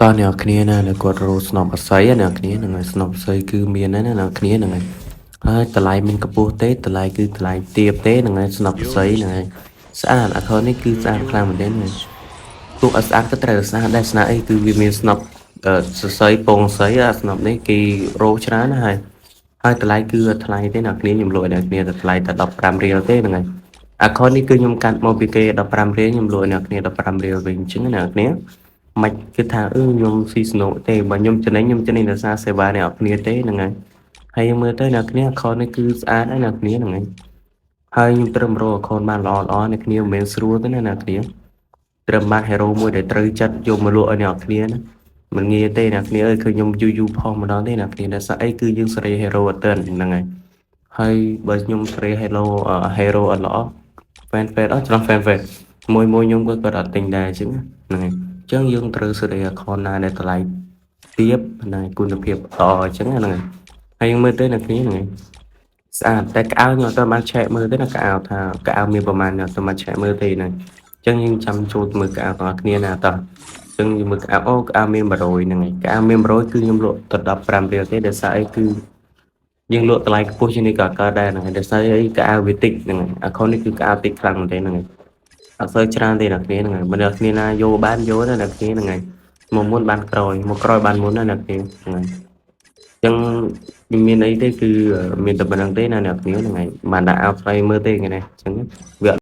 តោះអ្នកគ្នាណាដែលគាត់រកស្នប់អស័យអ្នកគ្នាហ្នឹងហើយស្នប់អស័យគឺមានណាស់អ្នកគ្នាហ្នឹងហើយហើយតម្លៃមិនខ្ពស់ទេតម្លៃគឺតម្លៃទាបទេហ្នឹងហើយស្នប់អស័យហ្នឹងហើយស្អាតអាខនេះគឺស្អាតខ្លាំងមែនទេហ្នឹងហើយទោះអត់ស្អាតក៏ត្រូវស្អាតដែរស្នាអីគឺវាមានស្នប់អឺសរសៃពងស័យអាស្នប់នេះគេរោច្រើនណាស់ហើយហើយតម្លៃគឺអត់ថ្លៃទេអ្នកគ្នាខ្ញុំលក់ឲ្យអ្នកគ្នាតែថ្លៃតែ15រៀលទេហ្នឹងហើយអាខនេះគឺខ្ញុំកាត់មកពីគេ15រៀលខ្ញុំលក់ឲ្យអ្នកគ្នា15រៀលវិញអញ្ចឹងណាអ្នកគ្នា មិនគឺថាអឺខ្ញុំស៊ីស្នូកទេបើខ្ញុំចំណេញខ្ញុំចំណេញដោយសារសេវាអ្នកគ្នាទេហ្នឹងហើយហើយមើលទៅអ្នកគ្នា account នេះគឺស្អាតហើយអ្នកគ្នាហ្នឹងហើយហើយខ្ញុំត្រឹមរក account បានល្អល្អអ្នកគ្នាមិនមែនស្រួលទេណាអ្នកគ្នាត្រឹមបាន hero មួយដែលត្រូវចិត្តយកមកលក់ឲ្យអ្នកគ្នាណាមិនងាយទេអ្នកគ្នាអើយឃើញខ្ញុំយូរយូរផុសម្ដងទេអ្នកគ្នាដោយសារអីគឺយើងសេរី hero អត់ទាន់ហ្នឹងហើយហើយបើខ្ញុំសេរី hero hero អត់ល្អ fan fan អត់ច្រឡំ fan fan មួយមួយខ្ញុំក៏គាត់អត់ទិញដែរអញ្ចឹងហ្នឹងហើយអញ្ចឹងយើងត្រូវសេរី account ណាដែលតម្លៃទាបណាគុណភាពល្អអញ្ចឹងហ្នឹងហើយហើយយើងមើលទៅអ្នកគ្នាហ្នឹងហើយស្អាតតែក្អៅខ្ញុំអត់ទាន់បានឆែកមើលទេណាក្អៅថាក្អៅមានប្រហែលខ្ញុំអត់ទាន់បានឆែកមើលទេហ្នឹងអញ្ចឹងយើងចាំចូលមើលក្អៅទាំងអស់គ្នាណាតោះអញ្ចឹងយើងមើលក្អៅអូក្អៅមាន100ហ្នឹងហើយក្អៅមាន100គឺខ្ញុំលក់ទៅ15រៀលទេដោយសារអីគឺយើងលក់តម្លៃខ្ពស់ជាងនេះក៏កើតដែរហ្នឹងហើយដោយសារអីក្អៅវាតិចហ្នឹងហើយ account នេះគឺក្អៅតិចខ្លាំងមែនទេហ្នឹងហើយអត់សូវច្រើនទេអ្នកគ្នាហ្នឹងហើយបើអ្នកគ្នាណាយកបានយកណាអ្នកគ្នាហ្នឹងហើយមកមុនបានក្រោយមកក្រោយបានមុនណាអ្នកគ្នាហ្នឹងហើយអញ្ចឹងមានអីទេគឺមានតែប៉ុណ្្នឹងទេណាអ្នកគ្នាហ្នឹងហើយបានដាក់អោថ្លៃមើលទេថ្ងៃនេះអញ្ចឹងវា